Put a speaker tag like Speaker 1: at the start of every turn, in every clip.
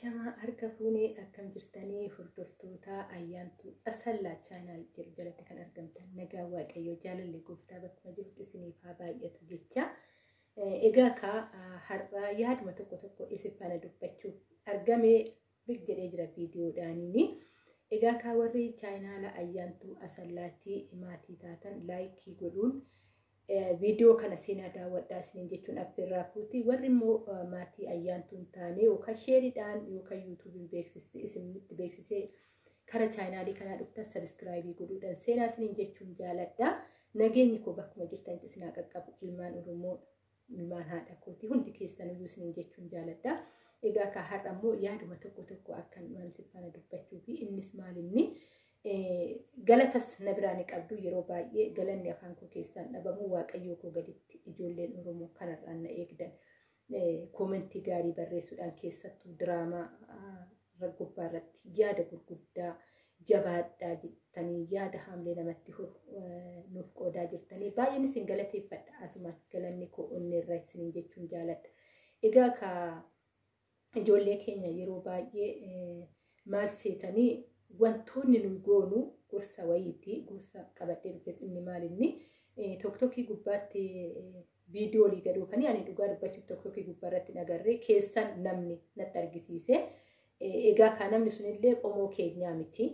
Speaker 1: Ashamaa harka fuunee akkam jirtanii hordoftoota Ayyaantuu Asallaa channel jedhu jalatti kan argamtan nagaa Waaqayyoo jaalalli gooftaa bakkuma jirutti isiniif haa baay'atu jecha. Egaa kaa har'aa yaaduma tokko tokko isin faana dubbachuuf argamee big jedhee jira viidiyoodhaaniini. Egaa kaa warri chaayinaala Ayyaantuu Asallaatti maatii taatan like godhuun viidiyoo kana seenaa daawwadhaa isiniin jechuun affeerraa kooti. Warri immoo maatii Ayyaantuu hin taane yookaan sheeriidhaan yookaan yuutuubiin beeksisee isinitti beeksisee kara chaayinaalii kanaa dhuftan subscribe godhuudhaan seenaa isiniin jechuun jaaladha. Nageenyi koo bakkuma jirtanitti isin haa qaqqabu, ilmaan Oromoo, ilmaan haadha kooti hundi keessaniyyuu isiniin jechuun jaaladha. Egaa ka har'a immoo yaaduma tokko tokko akkan waan isin faana dubbachuu fi innis maalinni galatas na biraa ni qabdu. Yeroo baay'ee galanni afaan koo keessaan dhabamu Waaqayyoo koo gaditti ijoolleen Oromoo kanarraan na eegdan comment gaarii barreessuudhaan, keessattuu diraamaa gubbaa irratti yaada gurguddaa jabaadhaa jettanii yaada haamlee namatti horu nuuf qoodaa jirtanii baay'een isin galateeffadha. Asumaan galanni koo onneerra isiniin jechuun jaaladha. Egaa ka ijoollee keenya yeroo baay'ee maal seetanii, wantoonni nuyi goonu gorsa wayiiti, gorsa qabadhee dhufes inni maal inni TikTokii gubbaatti viidiyoo olii gad oofanii, ani dhugaa dubbachuuf TikTokii gubbaa irratti nagarree keessan namni natti argisiise. Egaa kan namni sunillee qomoo keenyaa miti.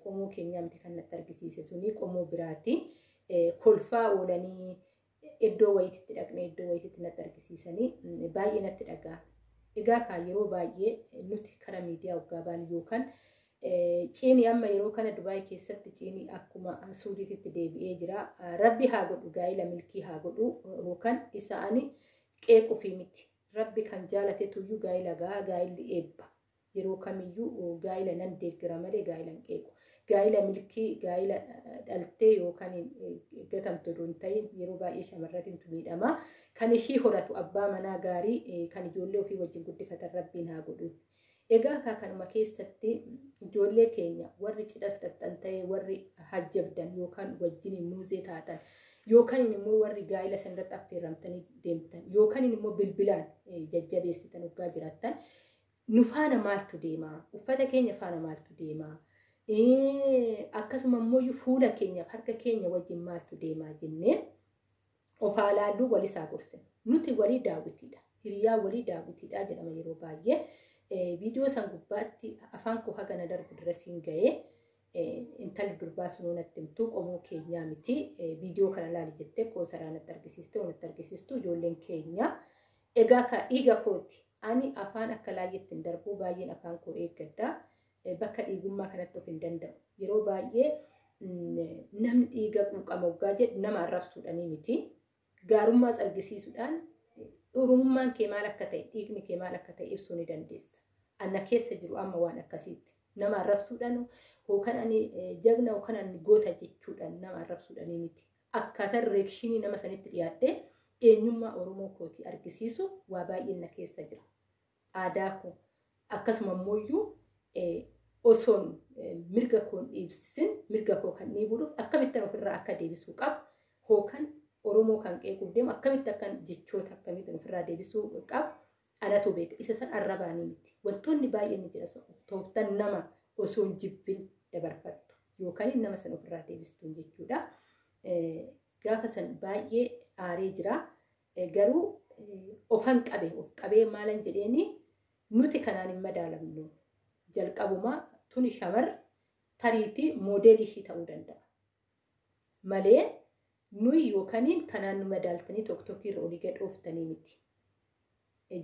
Speaker 1: Qomoo keenyaa miti kan natti argisiise suni, qomoo biraati. Kolfaa oolanii iddoo wayiititti dhaqnee iddoo wayiititti natti argisiisanii baay'ee natti dhaga'ame. Egaa kan yeroo baay'ee nuti karaa miidiyaa waggaa baanu yookaan ciinii amma yeroo kana Dubaay keessatti ciinii akkuma Suudiititti deebi'ee jira. Rabbi haa godhu, gaa'ila milkii haa godhu, yookaan isa ani qeequufii miti. Rabbi kan jaalatetuyyuu gaa'ila gahaa, gaa'illi eebba. Yeroo kamiyyuu gaa'ila nan deeggara malee gaa'ila hin qeequ. Gaa'ila milkii, gaa'ila dhaltee yookaan gatamtu osoo hin ta'in, yeroo baay'ee shamarratintu miidhama. Kan ishii horatu abbaa manaa gaarii kan ijoollee ofii wajjin guddifatan Rabbiin haa godhu. Egaa kaa kanuma keessatti ijoollee keenya warri cidhas dhaxxan ta'ee, warri hajjabdan yookaan wajjin muuzee taatan yookaan immoo warri gaa'ila sanarratti affeeramtanii deemtan yookaan immoo bilbilaan jajjabeessitan waggaa jiraattan, nu faana maaltu deemaa? Uffata keenya faana maaltu deemaa? Akkasuma immoo fuula keenya, harka keenya wajjin maaltu deemaa jennee ofaa laalluu walisaa gorsine. Nuti walii daawwitiidha. Hiriyaa walii daawwitiidha jedhama yeroo baay'ee. Viidiyoo san gubbaatti afaan koo haga na darbu dura siin ga'ee intalli durbaa sunuu natti himtu qomoo keenyaa miti. Viidiyoo kana laali jettee qoosaraa natti argisiiste, natti argisiistu ijoolleen keenya. Egaa ka dhiiga kooti. Ani afaan akka laayyetti hin darbu, baay'een afaan koo eeggadha. Bakka dhiigummaa kanatti of hin danda'u. Yeroo baay'ee namni dhiiga quuqama waggaa jedhu nama arrabsuudhanii miti. Gaarummaas argisiisuudhaan Oromummaan kee maal akka ta'e, dhiigni kee maal akka ta'e ibsuu ni dandeessa. Anna keessa jiru amma waan akkasiitti. Nama arrabsuudhaan yookaan ani jagna yookaan ani goota jechuudhaan nama arrabsuudhanii miti. Akkaataan reaction nama sanitti dhiyaadhee eenyummaa Oromoo kootii argisiisu waa baay'een na keessa jira. Aadaa koo akkasuma immoo osoon mirga koon dhiibsisin mirga koo kan dhiibuudhuuf akkamittan ofirraa akka deebisuu qabu, yookaan Oromoo kan qeequuf deemu akkamitti akkan jechoota akkamittiin ofirraa deebisuu qabu anatu beeka. Isa san arrabaanii miti. Wantoonni baay'een ni jira. Tooftan nama osoo hin jibbin dabarfattu yookaan nama san ofirraa deebistuun jechuudha. Gaafa san baay'ee aaree jira. Garuu ofan qabe, of qabee maalan jedheeni, nuti kanaan hin madaalamnu. Jalqabumaa tuni shamarri tariitii moodeelii ishii ta'uu danda'a. Malee nuyi yookaaniin kanaan nu madaaltanii TikTokii irra olii gad ooftanii miti.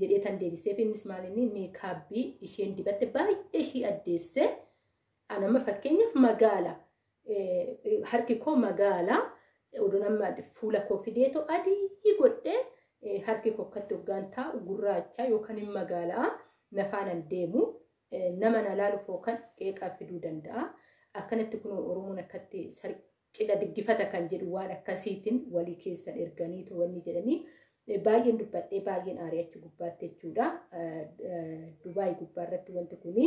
Speaker 1: Jedhee tan deebiseef. Innis maal inni makeup isheen dibatte baay'ee ishii addeesse. Anama fakkeenyaaf magaala, harki koo magaala, oduu nama fuula koo fideetoo adii godhee harki koo akkatti hoggaan taa'u gurraacha yookaan hin magaalaa nafaanan deemu nama na laaluuf yookaan qeeqaa fiduu danda'a. Akkanatti kun Oromoon akkatti cidha diggifata kan jedhu waan akkasiitiin walii keessan erganii wanni jedhanii baay'een dubbadhee baay'een aaree achi gubbaatti jechuudha. Dubaay gubbaarratti wanti kuni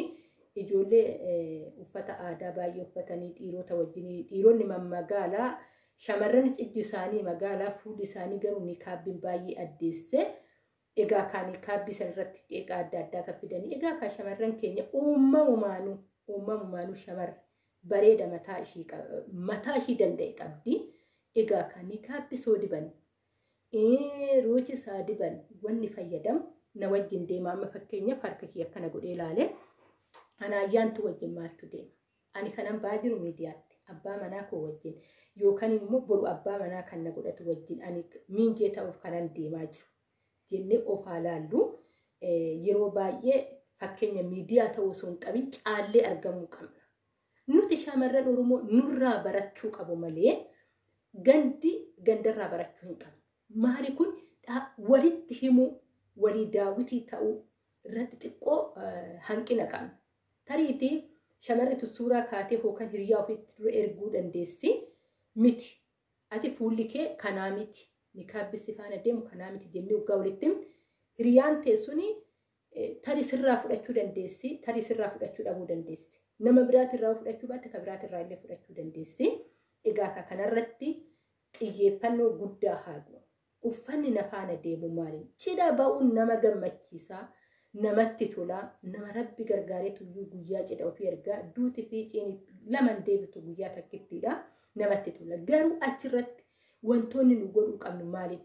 Speaker 1: ijoollee uffata aadaa baay'ee uffatanii dhiirota wajjin, dhiironni mammagaalaa, shamarranis ijji isaanii magaalaa, fuulli isaanii garuu nikaabiin baay'ee addeesse. Egaa kaanii kaabbii sanarratti qeeqa adda addaa kan fidanii egaa kan shamarran keenya uumamumaanuu shamarra bareeda mataa ishii danda'e qabdi. Egaa kaanii kaabbii soo diban ruuchi isaa diban wanni fayyadamu na wajjin deema. Amma fakkeenyaaf harka kiyya akkana godhee ilaale ana ayyaantu wajjin maaltu deema? Ani kanan ba'aa jiru miidiyaatti abbaa manaa koo wajjin yookaan immoo boru abbaa manaa kan na godhatu wajjin ani miinjee ta'uuf kanan deemaa jiru jennee of haa laallu. Yeroo baay'ee fakkeenya miidiyaa ta'uu osoo hin qabin caallee argamuu qabna. Nuti shamarran Oromoo nurraa barachuu qabu malee gandi gandarraa barachuu hin qabnu. Maali kun walitti himuu walii daawwitii ta'uu irratti xiqqoo hanqina qabna. Tariitii shamarritu suuraa kaatee yookaan hiriyaa ofiitti dura erguu dandeessi miti. Ati fuulli kee kanaa miti. Nikaabbisi faana deemu kanaa miti jennee waggaa walitti hiriyaan teessuni tarii sirraa fudhachuu dandeessi, tarii sirraa fudhachuu dhabuu dandeessi. Nama biraatirraa fudhachuu baatte kan biraatirraa illee fudhachuu dandeessi. Egaa kanarratti xiyyeeffannoo guddaa haa goonu. Uffanni na faana deemu maali? Cidha ba'uun nama gammachiisaa, namatti tolaa, nama rabbi gargaareetu iyyuu guyyaa cidha ofii ergaa duuti fi ciini laman deebitu guyyaa takkittiidha. Namatti tola. Garuu achirratti wantoonni nu godhuu qabnu maali?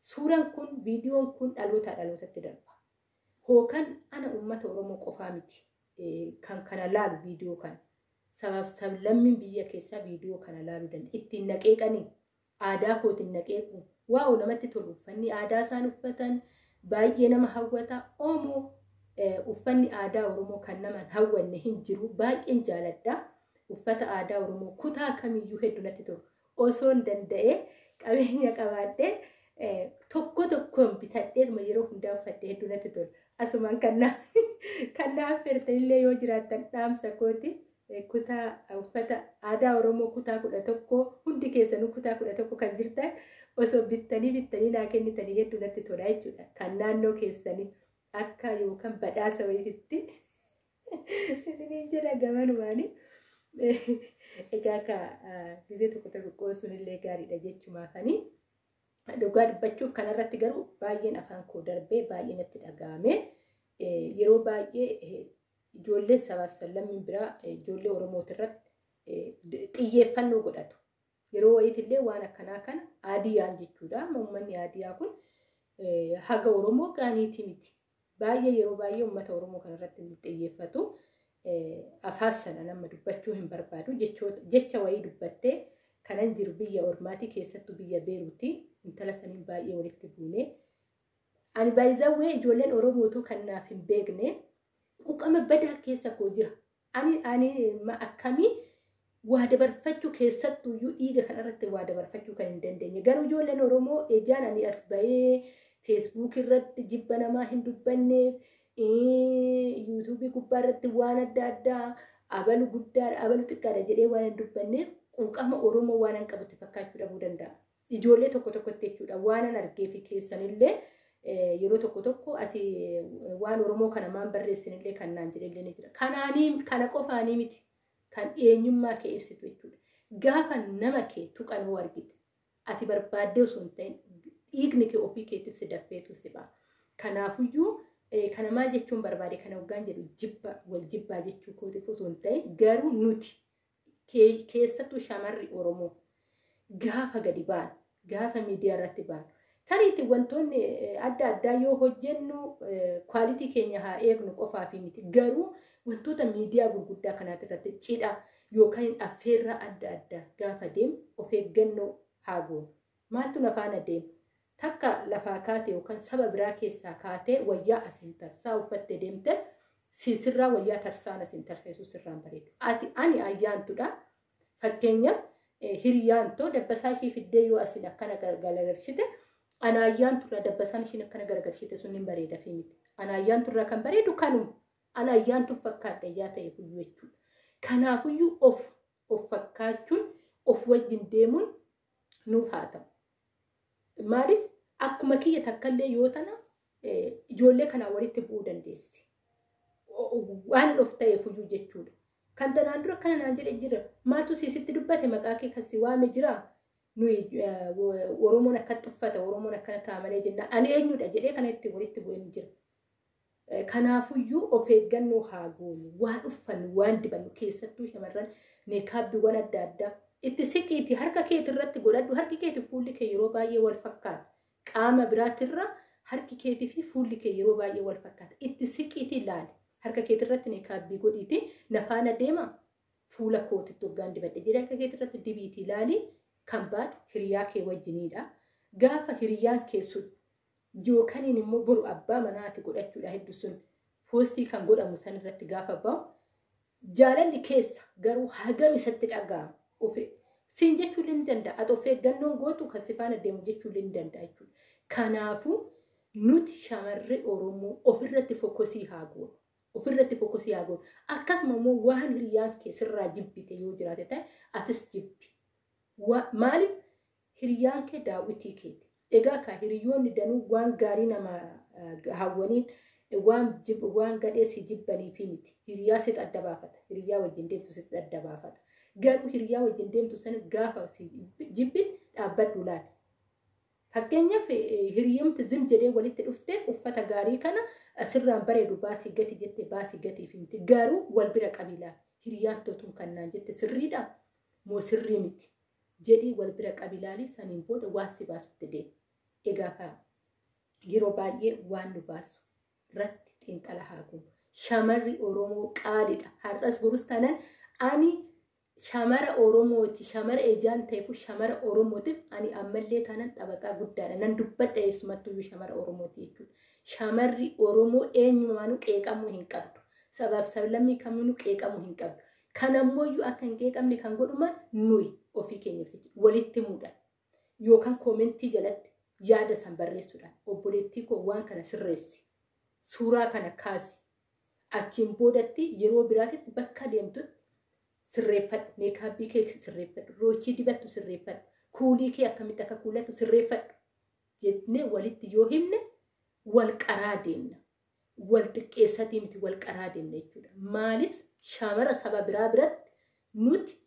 Speaker 1: Suuraan kun, viidiyoon kun dhalootaa dhalootatti darba. Hookan ana uummata Oromoo qofaa miti kan kana laalu viidiyoo kana. Sabaaf sablammiin biyya keessaa viidiyoo kana laaluu danda'a. Ittiin naqeeqanii aadaa kootiin naqeequ. Waaw namatti tolu uffanni aadaa isaan uffatan baay'ee nama hawwata. Oomoo uffanni aadaa Oromoo kan nama hin hawwanne hin jiru. Baay'een jaaladha. Uffata aadaa Oromoo kutaa kamiyyuu hedduu natti tolu. Osoon danda'ee qabeenya qabaadhee tokko tokkoon bitadhee yeroo hundaa uffadhee hedduu natti tola. Asumaan kan na affeertan illee yoo jiraattan dhaamsa kooti. Kutaa uffata aadaa Oromoo kutaa 11 hundi keessanuu kutaa 11 kan jirtan osoo bittanii naa kennitanii hedduu natti tola jechuudha. Kan naannoo keessanii akka yookaan badhaasa wayiitti isiniin jedha gamanumaani. Egaa akka gizee tokko tokko qoosuun illee gaariidha jechumaafanii. Dhugaa dubbachuuf kanarratti garuu baay'een afaan koo darbee baay'ee natti dhaga'ame. Yeroo baay'ee ijoolleen sabaaf sablammiin biraa ijoollee Oromootirratti xiyyeeffannoo godhatu. Yeroo wayiitillee waan akkanaa kana aadiyaan jechuudha. Uummanni aadiyaa kun haga Oromoo gaaniitii miti. Baay'ee yeroo baay'ee uummata Oromoo kanarratti xiyyeeffatu. Afaan sana nama dubbachuu hin barbaadu. Jecha wayii dubbattee kanan jiru biyya ormaatii keessattuu biyya Beeruuti. Intala saniin baay'ee walitti buune. Ani baay'izawwee ijoolleen Oromootu kan naaf hin beekne quuqama badaa keessa koo jira. Ani akkamii waa dabarfachuu keessattuyyuu dhiiga kanarratti waa dabarfachuu kan hin dandeenye. Garuu ijoolleen Oromoo ejaan ani as bahee feesbuuk irratti jibba namaa hin dubbanneef, yuutuubii gubbaa irratti waan adda addaa abalu guddaadha abalu xiqqaadha jedhee waan hin dubbanneef quuqama Oromoo waan hin qabutti fakkaachuu dhabuu danda'a. Ijoollee tokko tokkotti jechuudha waan an argee fi keessanillee yeroo tokko tokko ati waan Oromoo kana maan barreessinillee kan naan jedhellee ni jira. Kanaanii kana qofaanii miti kan eenyummaa kee ibsitu jechuudha. Gaafa nama kee tuqan hoo argite ati barbaaddee osoo hin ta'in dhiigni kee ofii keetiif si daffeetu si ba'a. Kanaafuyyuu kana maal jechuun barbaade kana hoggaan jedhu jibba wal jibbaa jechuu kootiif osoo hin ta'in garuu nuti keessattuu shamarri Oromoo gaafa gadi ba'an gaafa miidiyaa irratti ba'an tariitti wantoonni adda addaa yoo hojjennu kwaalitii keenya haa eegnu qofaa fi miti garuu wantoota miidiyaa gurguddaa kanaati irratti cidha yookaan affeerraa adda addaa gaafa deemu of eeggannoo haa goonu. Maaltu lafaan adeema? Takka lafaa kaate yookaan saba biraa keessaa kaatee wayyaa asiin tarsaa uffattee deemte sirraa wayyaa tarsaan asiin tarseessu sirraan bareedu. Ati ani ayyaantudha. Fakkeenyaaf hiriyaantoo dabbasaa ishii fiddee yoo asiin akkana galagalchite ana ayyaanturraa dabbasaan ishiin akkana garagalchite sun hin bareeda fi miti. Ana ayyaanturraa kan bareedu kanuma. Ana ayyaantu fakkaadha yaa ta'e kuyyuu jechuudha. Kanaafuyyuu of fakkaachuun of wajjin deemuun nuuf haa ta'u. Maaliif akkuma kiyya takkallee yoo tana ijoollee kanaa walitti bu'uu dandeessi. Waan of ta'eefuyyuu jechuudha. Kan tanaan dura kana naan jedhe jira. Maaltu siisitti dubbate maqaa kee kan si waame jira. Nuyi Oromoon akkatti uffata, Oromoon akkana ta'a malee jennaan ani eenyudha jedhee kana itti walitti bu'een jira. Kanaafuyyuu of eeggannoo haa goonu. Waan uffannu, waan dibannu, keessattuu shamarran meekaappiiwwan adda addaa itti siqiiti harka keeti irratti godhadhu. Harki keeti fuulli kee yeroo baay'ee wal fakkaata. Qaama biraatirra harki keetii fi fuulli kee yeroo baay'ee wal fakkaata. Itti siqiiti ilaali. Harka keeti irratti meekaappii godhiiti nafaana deema fuula kootitti hoggaan dibadhe jedhee harka keeti irratti dibiiti ilaali. Kan baatu hiriyaa kee wajjiniidha. Gaafa hiriyaan kee sun yookaan immoo boru abbaa manaati godhachuudha hedduu sun poostii kan godhamu san irratti gaafa bahu jaalalli keessa garuu hagam isatti dhaga'ama. Siin jechuu ni danda'a. Ati of eeggannoon gootu kan si faana deemu jechuu ni danda'a jechuudha. Kanaafuu nuti shamarri Oromoo ofirratti focus haa goonu. Ofirratti focus haa goonu. Akkasuma immoo waan hiriyaan kee sirraa jibbite yoo jiraate ta'e atis jibbi. Maaliif hiriyaan kee daawwitii keeti. Egaa kan hiriyoonni danuu waan gaarii nama hawwanii waan gadhee si jibbanii fi miti. Hiriyaa sitti adda baafata. Hiriyaa wajjin deemtu sitti adda baafata. Garuu hiriyaa wajjin deemtu sana gaafa si jibbit dhaabbadhu laala. Fakkeenyaaf hiriyoomti zim jedhee walitti dhufteef uffata gaarii kana sirraan bareedu baasii gati jette baasii gatiif miti. Garuu wal bira qabi laala. Hiriyaan tootuun kan naan jette sirriidha moo sirrii miti jedhii wal bira qabi laali, saniin booda waan si baasutti deema. Egaa yeroo baay'ee waan nu baasu irratti xiinxala haa goonu. Shamarri Oromoo qaaliidha. Har'as borus taanaan ani shamara Oromooti. Shamara ejaan ta'eef shamara Oromootiif ani ammallee taanaan xabaqaa guddaadha. Nan dubbadha eessumattuyyuu shamara Oromooti jechuudha. Shamarri Oromoo eenyumaanuu qeeqamuu hin qabdu. Sabaaf sablammii kamiinuu qeeqamuu hin qabdu. Kanammoo akka hin qeeqamne kan godhumaan nuyi ofii keenyaaf walitti muudhan. Yookaan comment jalatti yaada san barreessuudhaan obboleettii koo waan kana sirreessi. Suuraa kana kaasi. Achiin boodatti yeroo biraatitti bakka deemtutti sirreeffadhu. Meekaappii kee sirreeffadhu. Roochii dibattu sirreeffadhu. Kuulii kee akkamitti akka kuulattu sirreeffadhu. Jennee walitti yoo himne wal qaraa deemna. Wal xiqqeessatii miti, wal qaraa deemna jechuudha. Maaliif shamara saba biraa biratti nuti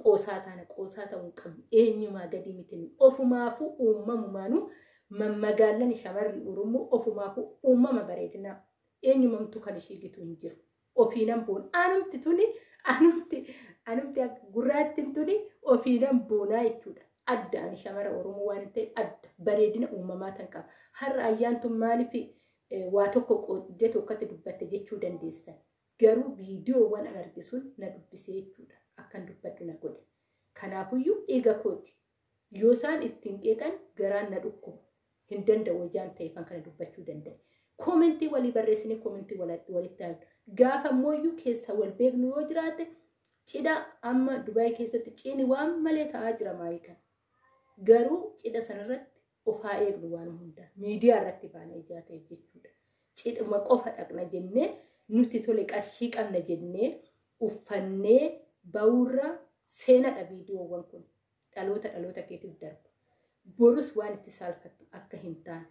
Speaker 1: qoosaa taana? Qoosaa ta'uu hin qabnu. Eenyumaa gadi miti. Ofumaafuu uumamumaanuu mammagaallan shamarri Oromoo ofumaafuu uumama bareedinaa. Eenyumamtu kan ishee gitu hin jiru. Ofiinan boona. Anumti tuni anumti gurraattiin tuni ofiinan boonaa jechuudha. Adda ani shamara Oromoo waan ta'eef adda bareedina uumamaa tan qaba. Har'a ayyaantu maaliif waa tokko qooddee tokkotti dubbatte jechuu dandeessan. Garuu viidiyoowwan an arge sun na dubbisee jechuudha. Akkan dubbadhu na godhe. Kanaafuyyuu dhiiga kooti. Yoo isaan ittiin qeeqan garaan na dhukkuba. Hin danda'u ijaan ta'eefan kana dubbachuu danda'e. Comment walii barreessinee comment walitti aanu. Gaafa mooyyuu keessa wal beeknu yoo jiraate cidha amma Dubaay keessatti ciini waan malee ta'aa jira maayii kana. Garuu cidha sanarratti of haa eegnu waan hundaa. Miidiyaa irratti baana ijaa ta'eef jechuudha. Cidhuma qofa dhaqna jennee nuti tole qarshii qabna jennee uffannee ba'uurra seenadha viidiyoowwan kun. Dhaloota dhaloota keetiif darba. Borus waan itti saalfattu akka hin taane.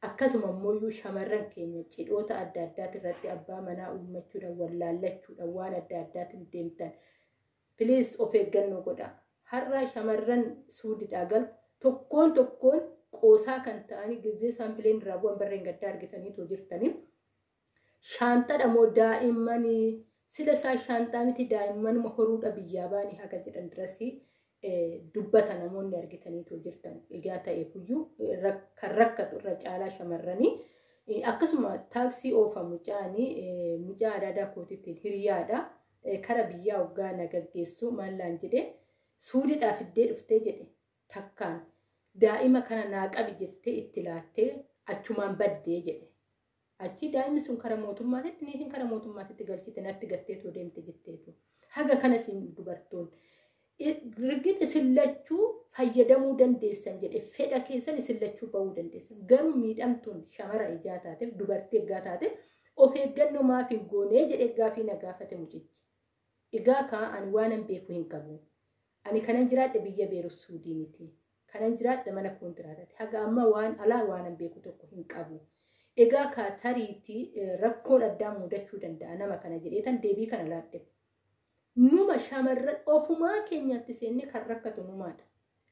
Speaker 1: Akkasuma immoo shamarran keenya cidhoota adda addaati irratti abbaa manaa uummachuudhaan wallaallachuudhaan waan adda addaatiin deemtan. Please of eeggannoo godhaa. Har'a shamarran Suudiidhaa galu tokkoon tokkoon qoosaa kan ta'anii gizee isaan plane irraa bu'an barreen gaddaa argitaniitu jirtanii. Shaantaadha moo daa'immanii sila isaa shaantaa miti daa'immanuma horuudha biyyaa baanii haga jedhan dirasii dubbata namoonni argitaniitu jirtan. Egaa ta'eefuyyuu kan rakkatu irra caalaa shamarranii. Akkasuma taaksii oofa mucaanii mucaa adaadaa kootiitiin hiriyaadha. Kara biyyaa hoggaa na gaggeessu maallaan jedhee Suudiidhaa fiddee dhuftee jedhe takkaan daa'ima kana naa qabi jettee itti laattee achumaan baddee jedhe. Achi daa'imni sun kara mootummaatitti niitiin kara mootummaatitti galchite natti gatteetu deemte jetteetu. Haga kana isin dubartoonni. Rigid isin lachuu fayyadamuu dandeessan jedhe, fedha keessan isin lachuu bahuu dandeessan. Garuu miidhamtuun shamara ijaa taateef dubartii eeggaa taateef of eeggannoo maaf hin goonee jedhe gaafii na gaafate mucichi. Egaa kaa ani waanan beeku hin qabu. Ani kanan jiraadhe biyya Beerut Suudii miti. Kanan jiraadhe mana kontiraataati. Haga amma waan alaa waanan beeku tokko hin qabu. Egaa kaa tariitii rakkoon addaa mudachuu danda'a nama kana jedheetan deebii kana laadhe. Numa shamarran ofumaa keenyatti seennee kan rakkatu numaadha.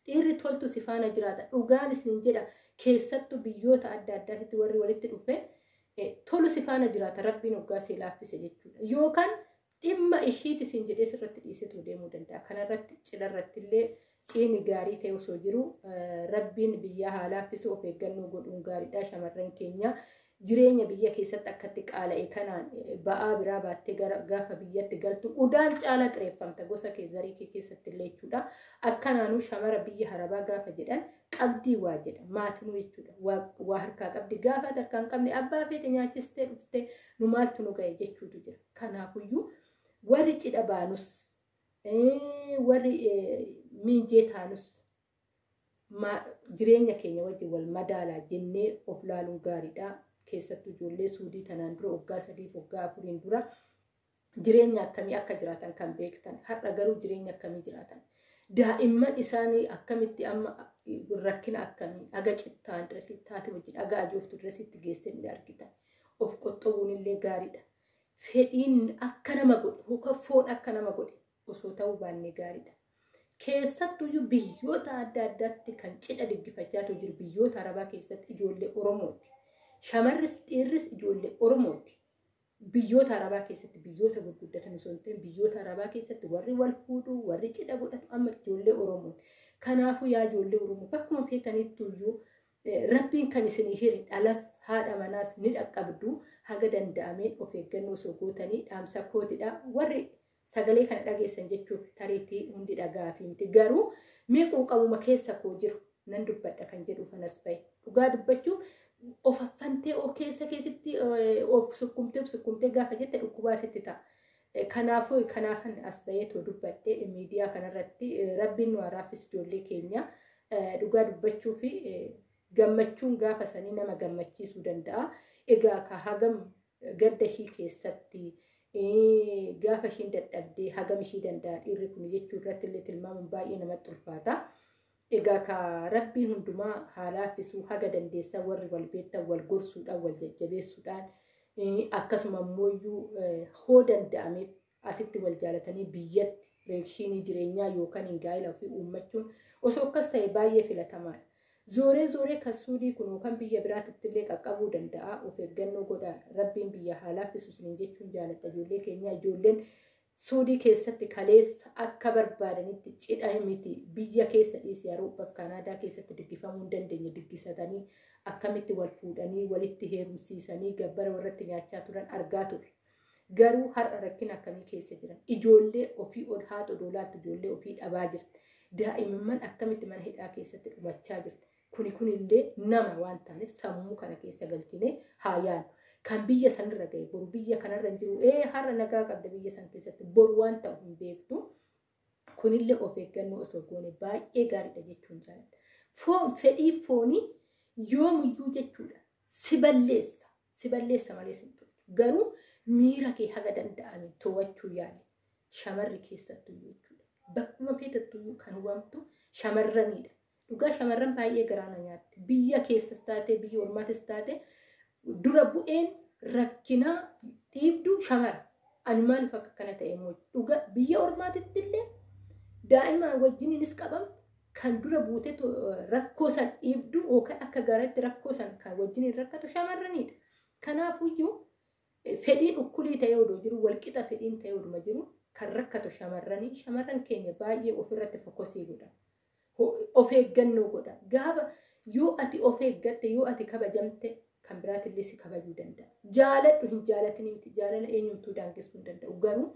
Speaker 1: Dhiirri toltu si faana jiraata. Dhugaan isin jedha, keessattuu biyyoota adda addaatti warri walitti dhufe tolu si faana jiraata, Rabbiin hoggaa si laaffise jechuudha. Yookaan dhimma ishiiti isin jedhee sirratti dhiisetu deemuu danda'a. Kanarratti cidharratti illee ciini gaarii ta'e osoo jiru, Rabbiin biyyaa haa laaffisu, of eeggannoo godhuun gaariidha. Shamarran keenya, jireenya biyya keessatti akkatti qaala'e kanaan ba'aa biraa baattee gaafa biyyatti galtu udaan caala xireeffamta gosa kee, zarii kee keessatti illee jechuudha. Akkanaanuu shamara biyya harabaa gaafa jedhan qabdii waa jedha maatinuu jechuudha. Waa harkaa qabdi, gaafa harkaa hin qabne abbaa feete nyaachistee dhuftee nu maaltu nu ga'e jechuutu jira. Kanaafuyyuu warri cidha baanus, warri miinjee taanus, jireenya keenya wajjin wal madaalaa jennee of laaluun gaariidha. Keessattuu ijoollee Suudii tanaan dura waggaa 3f waggaa 4n dura jireenya akkamii akka jiraatan kan beektan, har'a garuu jireenya akkamii jiraatan, daa'imman isaanii akkamitti amma rakkina akkamii aga cittaan dirasitti taate wajjin aga ajooftu dirasitti geessee ni argitan. Of qoxxobuun illee gaariidha. Fedhiin akka nama godhe yookaan foon akka nama godhe osoo ta'uu baannee gaariidha. Keessattuyyuu biyyoota adda addaatti kan cidha diggifachaa jiru biyyoota Arabaa keessatti ijoollee Oromooti. Shamarris dhiirris ijoollee Oromooti. Biyyoota Arabaa keessatti, biyyoota gurguddatan osoo hin ta'in, biyyoota Arabaa keessatti warri wal fuudhuu, warri cidha godhatu amma ijoollee Oromooti. Kanaafuu yaa ijoollee Oromoo, bakkuma feetanittuyyuu Rabbiin kan isinii hire dhalas haadha manaas ni dhaqqabdu, haga danda'ameen of eeggannoo osoo gootanii dhaamsa kootidha. Warri sagalee kana dhageessan jechuuf tariitii hundi dhagaa fi miti, garuu mee quuqamuma keessa koo jiru nan dubbadha kan jedhu kanas bahe. Dhugaa dubbachuuf of affantee of keessa keessatti of sukkumtee of sukkumtee gaafa jette dhukkubaa sitti ta'a. Kanaafuu kanaafan as baheetoo dubbadhe miidiyaa kanarratti. Rabbiin nu haraafis ijoollee keenya. Dhugaa dubbachuu fi gammachuun gaafa sanii nama gammachiisuu danda'a. Egaa ka hagam gadda ishii keessatti gaafa ishiin dadhabdee hagam ishii danda'a dhiirri kun jechuu irratti illee tilmaamuun baay'ee namatti ulfaata. Egaa ka Rabbiin hundumaa haa laaffisuu, haga dandeessan warri wal beektan wal gorsuudhaan, wal jajjabeessuudhaan, akkasuma immoo hoo danda'ameef asitti wal jaalatanii biyyatti reekshinii jireenyaa yookaan hin gaa'ela ofii uummachuun osoo akkas ta'e baay'ee filatamaadha. Zooree zooree kan Suudii kun yookaan biyya biraatitti illee qaqqabuu danda'a. Of eeggannoo godha. Rabbiin biyya haa laaffisu isiniin jechuun jaaladha ijoollee keenya. Ijoolleen Suudii keessatti kaleessa akka barbaadanitti cidha miti biyya keessa dhiisi, Awurooppaa fi Kaanaadaa keessatti diggifamuu hin dandeenye diggisatanii akkamitti wal fuudhanii walitti heerumsiisanii gabbara warratti nyaachaa turan argaa turre. Garuu har'a rakkina akkamii keessa jiran? Ijoollee ofii ol haadha odoo laattu ijoollee ofii dhabaa jirti. Daa'imman akkamitti mana hidhaa keessatti dhumachaa jirti. Kuni kunillee nama waan ta'aniif sammuu kana keessa galchinee haa yaadnu. Kan biyya sanirra ga'e boru biyya kanarra hin jiru. Har'a nagaa qabda biyya san keessatti, boru waan ta'u hin beektu. Kunillee of eeggannoo osoo goone baay'ee gaariidha jechuun jaalladha. Foon, fedhii foonii yoomiyyuu jechuudha si balleessa. Si balleessa malee si hin tolchu. Garuu miira kee haga danda'ame to'achuu yaali. Shamarri keessattuu jechuudha. Bakkuma feetattuyyuu kan hubamtu shamarranidha. Dhugaa shamarran baay'ee garaa na nyaatti. Biyya keessas taate, biyya ormaatis taate, dura bu'een rakkinaa dhiibduu shamara. Ani maaliif akka kana ta'e immoo, dhugaa biyya ormaatitti illee daa'ima wajjiniinis qabamtu kan dura buutee rakkoo san dhiibdu yookaan akka gaariitti rakkoo san kan wajjiniin rakkatu shamarranidha. Kanaafuyyuu fedhiin ukkulii ta'ee odoo jiru, walqixa fedhiin ta'ee oduma jiru, kan rakkatu shamarranii. Shamarran keenya baay'ee ofirratti focus godha. Of eeggannoo godha. Gaafa yoo ati of eeggatte, yoo ati kabajamte, kan biraatillee si kabajuu danda'a. Jaaladhu hin jaalatin miti, jaalala eenyumtuu daangessuu hin danda'u. Garuu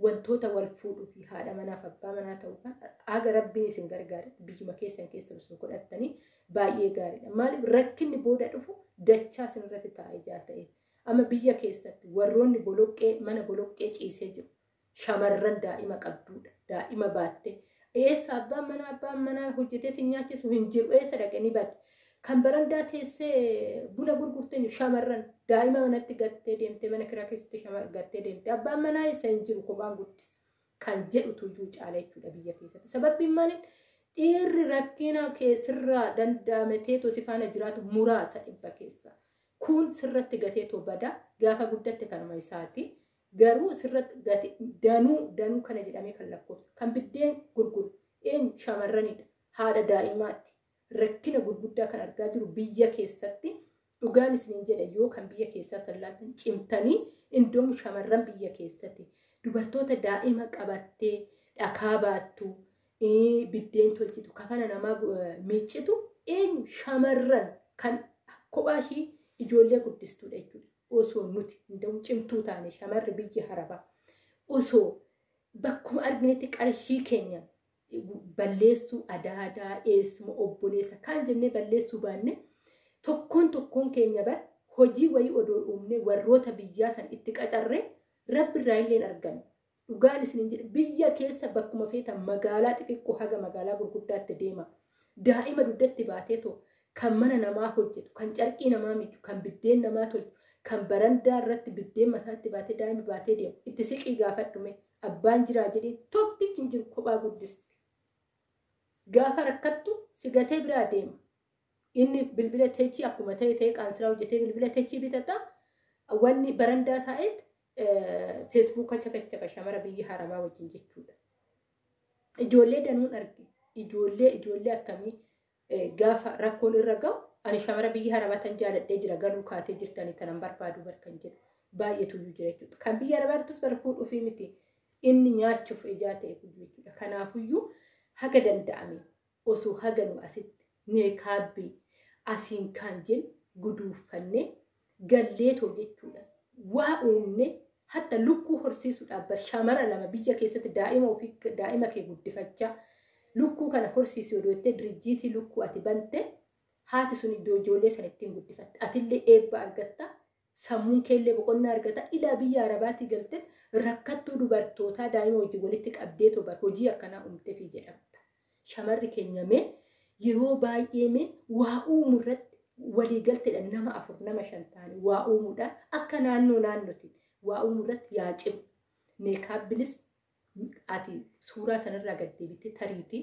Speaker 1: wantoota wal fuudhuu fi haadha manaaf abbaa manaa ta'uu kan haga Rabbiin isin gargaaretti biyyuma keessan keessa osoo godhattanii baay'ee gaariidha. Maaliif, rakkinni booda dhufu dachaa isinirratti taa'ee ijaa ta'e. Amma biyya keessatti warroonni boloqqee mana boloqqee ciisee jiru shamarran daa'ima qabduudha. Daa'ima baatte. Eessa abbaan manaa? Abbaan manaa hojjetee si nyaachisu hin jiru. Eessa dhaqe? Ni badde. Kan barandaa teessee buna gurgurtee shamarran daa'ima manatti gattee deemtee, mana kiraa keessatti gattee deemtee, abbaan manaa eessa? Hin jiru, kophaan guddisa. Kan jedhutu iyyuu caala jechuudha biyya keessatti. Sababbiin maaliif, dhiirri rakkina sirraa danda'ameteetoo si faana jiraatu muraasa dhibba keessa. Kun sirratti gateetoo bada, gaafa guddatte kanuma isaati. Garuu sirratti gate danuu danuu kana jedhamee kan lakkoofsu. Kan biddeen gurguru eenyu? Shamarranidha. Haadha daa'imaati. Rakkina gurguddaa kan argaa jiru biyya keessatti dhugaan isiniin jedha yoo kan biyya keessaa sallaatin cimtanii indoom shamarran biyya keessatti dubartoota daa'ima qabattee dhakaa baattu biddeen tolchitu kafana namaa miiccitu eenyu shamarran kan kophaa ishii ijoollee guddistuudha jechuudha. Osoo nuti indoom cimtuu taane shamarri biyya harabaa osoo bakkuma arginetti qarshii keenya balleessuu adaadaa eessuma obboleessa kan jennee balleessuu baanne tokkoon tokkoon keenya bar hojii wayii odoo uumne warroota biyyaa san itti qaxarre rabbi irraa illee arganna. Dhugaan isin jedhe biyya keessa bakkuma feetan magaalaa xixiqqoo haga magaalaa gurguddaatti deema. Daa'ima dugdatti baateetoo kan mana namaa hojjetu, kan carqii namaa miicu, kan biddeen namaa tolchu, kan barandaa irratti biddeen mataatti baatee daa'ima baatee deemu itti siqii gaafadhume abbaan jiraa jedhee tokkichi hin jiru kophaa guddisti. Gaafa rakkattu si gatee biraa deema. Inni bilbila teechii akkuma ta'e ta'e qaansiraa hojjetee bilbila teechii bitata. Wanni barandaa taa'eet feesbuuka chakachaka shamara biyya harabaa wajjin jechuudha. Ijoollee danuun arge. Ijoollee akkamii gaafa rakkoon irra ga'u ani shamara biyya harabaa tan jaaladhee jira galuu kaatee jirtanii tanan barbaadu barkan jedhu baay'eetu iyyuu jira jechuudha. Kan biyya harabaattus bara fuudhuufii miti inni nyaachuuf ijaa ta'e jechuudha. Kanaafuyyuu haga danda'ame osoo haga nu asitti meekaabbii asiin kan jennu guduuffannee galleetoo jechuudha. Waa uumne hatta lukkuu horsiisuudhaaf bar shamara lama biyya keessatti daa'ima ofii daa'ima kee guddifachaa lukkuu kana horsiisuu odoo jettee dirjiitii lukkuu ati bante haati sun ijoollee sana ittiin guddifatte. Atillee eebba argatta sammuun keellee boqonnaa argata ilaa biyya arabaatii galte rakkattuu dubartootaa daa'ima hojii walitti qabdeetoo bar hojii akkanaa uumteefii jedhamta. Shamarri keenya mee yeroo baay'ee mee waa uumu irratti waliigalteedha nama afur nama shan ta'anii waa uumuudhaan akka naannoo naannootti waa uumuu irratti yaa cimu. Meekaabbilis ati suuraa sanarraa gad deebitee tariitii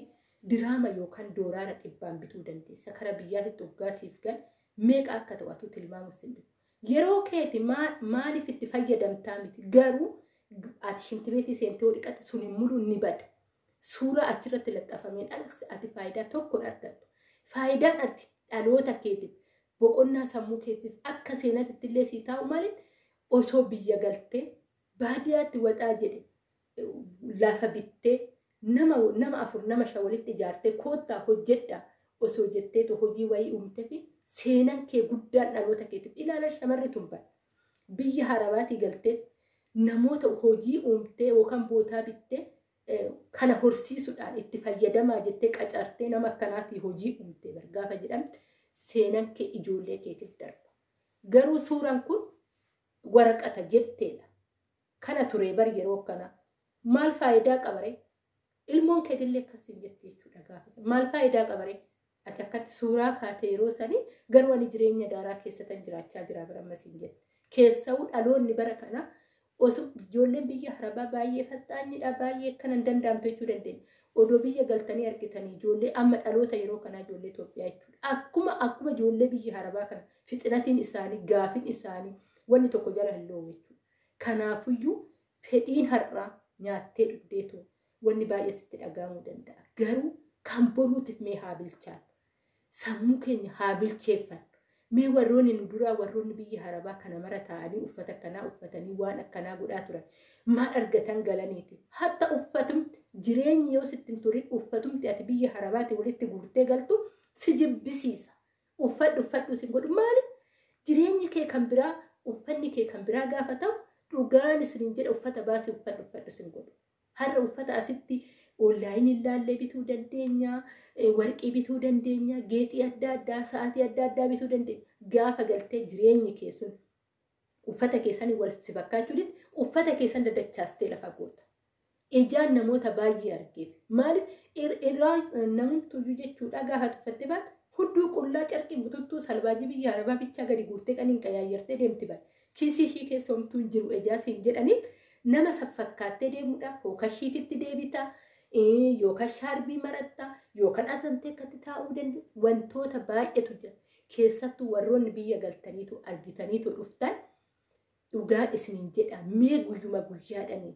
Speaker 1: diraama yookaan dooraara dhibbaan bituu dandeessa. Kara biyyaatti dhugaa siif gal meeqa akka ta'u atuu tilmaamu sin dhibu. Yeroo keeti maaliif itti fayyadamtaa miti garuu ati shintibeetii seentee dhiqatte sun hin mulu ni bada. Suuraa achirratti laxxafameen alas ati faayidaa tokko hin argattu. Faayidaan ati dhaloota keetiif boqonnaa sammuu keetiif akka seenaatti illee sii taa'u malee osoo biyya galtee baadiyyaatti waxaa jedhe lafa bittee nama afur nama shan walitti ijaartee koottaa hojjedha osoo jetteetu hojii wayii uumtee fi seenaan kee guddaan dhaloota keetiif ilaala shamarri tun bara biyya harabaatii galtee namoota hojii uumtee yookaan bootaa bittee kana horsiisuudhaan itti fayyadamaa jettee qacartee nama akkanaatii hojii uumtee gaafa jedhamte seenaan kee ijoollee keetiif darba. Garuu suuraan kun waraqata jetteedha. Kana turee bar yeroo akkanaa maal faayidaa qabaree? Ilmoon keetillee akkasiin jetti jechuudha gaafa. Maal faayidaa qabaree? Ati akkatti suuraa kaatee yeroo sanii garuu ani jireenya daaraa keessatan jiraachaa jira bara ammasiin jette. Keessawuu dhaloonni bara kana osoo ijoolleen biyya harabaa baay'ee faxxaanyidha baay'ee akkana hin danda'amtu jechuu dandeenya. Odoo biyya galtanii argitanii ijoollee amma dhaloota yeroo kanaa ijoollee Itoophiyaa jechuudha. Akkuma ijoollee biyya harabaa kana fixinatiin isaanii gaafin isaanii wanni tokko jala hin lo'u jechuudha. Kanaafuyyuu fedhiin har'aa nyaattee dhugdeetoo wanni baay'ee sitti dhaga'amuu danda'a. Garuu kan boruutiif mee haa bilchaannu. Sammuu keenya haa bilcheeffannu. Mee warroonni nu duraa warroonni biyya harabaa kana mara taa'anii uffata akkanaa uffatanii waan akkanaa godhaa turan maal argatan galaniiti. Hatta uffatumti jireenyi yoo sitti hin turin uffatumti ati biyya harabaati walitti guurtee galtu si jibbisiisa. Uffadhu uffadhu sin godhu maali? Jireenyi kee kan biraa uffanni kee kan biraa gaafa ta'u dhugaan isiniin jedha uffata baasii uffadhu uffadhu sin godhu. Har'a uffata asitti onlaayinii ilaallee bituu dandeenya, warqii bituu dandeenya, geexii adda addaa, sa'aatii adda addaa bituu dandeenya. Gaafa galtee jireenyi kee sun uffata keessanii wal si fakkaachuu dide uffata keessan dadachaastee lafa goota. Ijaan namoota baay'ee argeef. Maaliif irraa namtuyyuu jechuudha gaafa tuffatte baate hudduu qullaa carqii bututtuu salbaajii biyya arabaa bichaa gadi guurtee qaniin qayaayyartee deemti baate. Kiisii ishii keessa homtuu hin jiru ijaa siin jedhanii nama fakkaattee deemuudhaaf yookaan shiititti deebita yookaan shaarbii maratta yookaan asantee akkatti taa'uu danda'u wantoota baay'eetu jira. Keessattuu warroonni biyya galtaniitu argitaniitu dhuftan dhugaa isiniin jedha mee guyyuma guyyaadhanii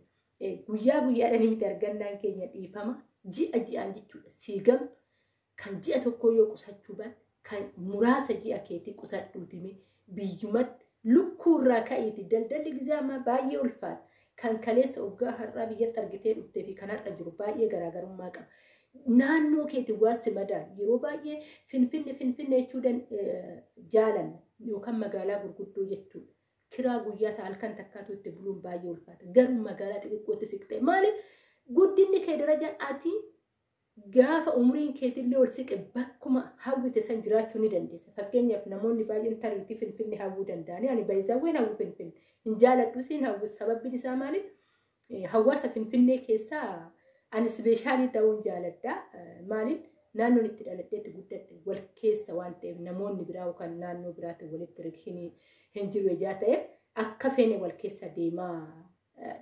Speaker 1: guyyaa guyyaadhanii miti argannaan keenya dhiifama ji'a ji'aan jechuudha siigamtu Kan ji'a tokkoo yoo qusachuu baatte kan muraasa ji'a keetii qusadhuutime biyyumatti lukkuurraa ka'iiti daldalli gizee ammaa baay'ee ulfaata. Kan kaleessa oggaa har'aa biyyatti argitee dhuftee fi kan har'a jiru baay'ee garaagarummaa qaba. Naannoo keetiin waan si madaalu yeroo baay'ee Finfinne Finfinne jechuu jaalanna yookaan magaalaa gurguddoo jechuudha. Kiraa guyyaa ta'a halkan takkaatu itti buluun baay'ee ulfaata. Garuu magaalaa xixiqqootti siqtee maaliif guddinni kee darajaan ati gaafa umriin keetillee ol siqe bakkuma hawwite san jiraachuu ni dandeessa. Fakkeenyaaf namoonni baay'een tariitii Finfinne hawwuu danda'ani. Ani baay'isawween hawwu Finfinne. Hin jaaladhu siin hawwu sababbiin isaa maaliif hawaasa Finfinnee keessaa ani ispeeshaalii ta'uun jaaladha. Maaliif naannoon itti dhaladheetti guddadhe wal keessa waan ta'eef namoonni biraa yookaan naannoo biraatiin walitti rikshinii hin jiru ijaa ta'eef akka feene wal keessa deemaa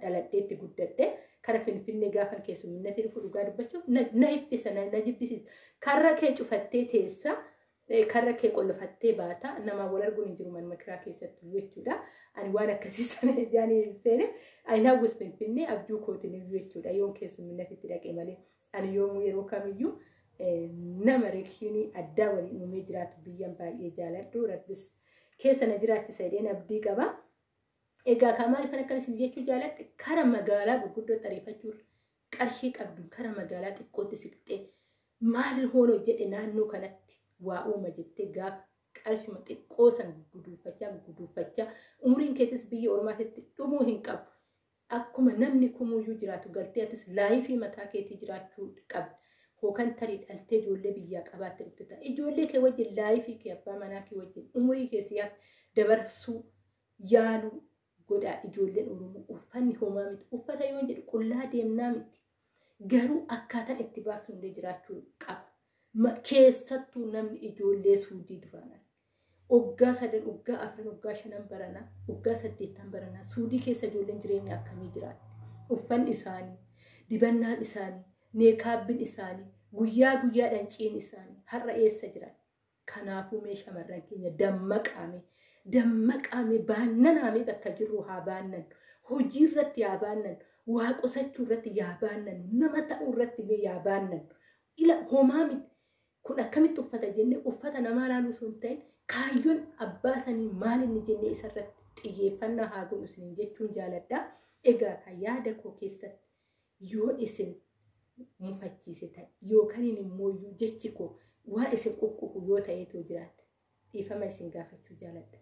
Speaker 1: dhaladheetti guddadhe. Kara Finfinnee gaafa keessumminatti dhufu dhugaa dubbachuuf na hibbisa na jibbisiisa. Karra kee cufattee teessa karra kee qollofattee baata nama wal arguun hin jiru manuma kiraa keessattuu jechuudha. Ani waan akkasii sana ijaan hin feene ani hawwis Finfinnee abjuu kootiin iyyuu jechuudha yoon keessumminatti itti dhaqe malee ani yoomuu yeroo kamiyyuu nama reekshinii addaa waliin uumee jiraatu biyyan baay'ee jaaladhu rabbis keessa na jiraachisa jedheen abdii qaba. Egaa kan maaliif akkan isin jechuu jaaladhe kara magaalaa gurguddootti ariifachuu qarshii qabdu kara magaalaa xiqqootti siqxee maal hoon hojjedhe naannoo kanatti waa uuma jettee gaafa qarshuma xiqqoo san guduunfachaa umriin keetis biyya ormaatitti dhumuu hin qabu. Akkuma namni kumuyyuu jiraatu galtee atis laayifii mataa keetii jiraachuu qabda. Hookan tarii dhaltee ijoollee biyyaa qabaatte dhufte ta'a. Ijoollee kee wajjin laayifii kee abbaa manaa kee wajjin umurii kee siyaaf dabarsuu yaaluu godhaa ijoolleen Oromoo uffanni homaa miti. Uffata yoo jedhu qullaa deemnaa miti. Garuu akkaataan itti baasu illee jiraachuu qaba. Keessattuu namni ijoollee suudii duraan oggaa 3, oggaa 4, oggaa 5 baranaa, oggaa 8 baranaa suudii keessa ijoolleen jireenya akkamii jiraatti? Uffanni isaanii, dibannaan isaanii, meekaabbiin isaanii, guyyaa guyyaadhaan ciin isaanii har'a eessa jiran? Kanaafuu mee shamarran keenya dammaqaame baannanaame bakka jirru haa baannan, hojii irratti haa baannan, waa qusachuu irratti yaa baannan, nama ta'uu irratti mee yaa baannan. Ila homaa miti. Kun akkamitti uffata jennee uffata namaa laaluu osoo hin ta'in kaayyoon abbaa sanii maal inni jennee isarratti xiyyeeffannaa haa godhu isiniin jechuun jaaladha. Egaa kan yaada koo keessatti yoo isin mufachiise ta'e yookaan immoo jechi koo waa isin quqququ yoo ta'eetu jiraatte dhiifama isin gaafachuu jaaladha.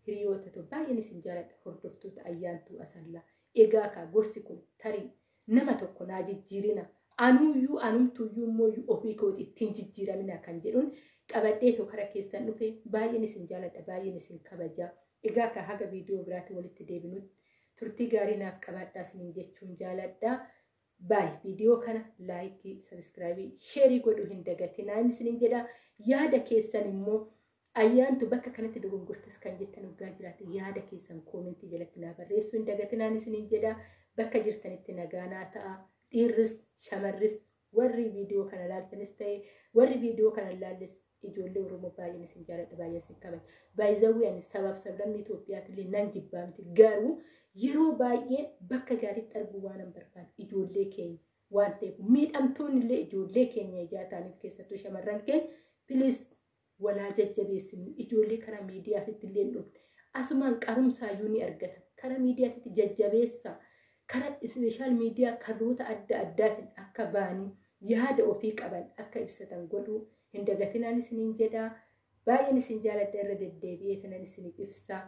Speaker 1: Hiriyoota too baay'een isin jaaladha hordoftoota Ayyaantuu Asallaa. Egaa kaa gorsi kun tarii nama tokko naa jijjiirina anuyyuu anumtuyyuu immoo ofii kooti ittiin jijjiiramina kan jedhuun qabadhee too kara keessan dhufe baay'een isin jaaladha baay'een isin kabajaa. Egaa kaa haga viidiyoo biraatti walitti deebinutti turtii gaarii naaf qabaadhaa isiniin jechuun jaaladha. Baay viidiyoo kana laayikii, sabiskiraayibii, sheerii godhuu hin dagatinaa isiniin jedha. Yaada keessan immoo ayyaantu bakka kanatti dogongortas kan jettan hoggaa jiraate yaada keessan koomentii jalatti naa barreessuu hin dagatinaan isiniin jedha. Bakka jirtanitti nagaa naa ta'a. Dhiirris shamarris warri viidiyoo kana laaltanis ta'e warri viidiyoo kana laalles ijoollee Oromoo baay'een isin jaaladha baay'een isin kabaja. Baay'izawwi ani sabaaf sablammii Itoophiyaatillee nan jibbaa miti garuu yeroo baay'ee bakka gaariitti arguu waan hin barbaanne ijoollee keenya waan ta'eef miidhamtoonni illee ijoollee keenya ijaa ta'aniif keessattuu shamarran keenya piliis walaa jajjabeessinu ijoollee karaa miidiyaatitti illee hin dhufne asumaan qarumsaayyuu ni argatan karaa miidiyaatitti jajjabeessaa karaa ispeeshaal miidiyaa karoota adda addaatiin akka ba'anii yaada ofii qaban akka ibsatan godhuu hin dagatinaan isiniin jedhaa baay'een isin jaaladha irra deddeebi'ee kanan isiniif ibsaa.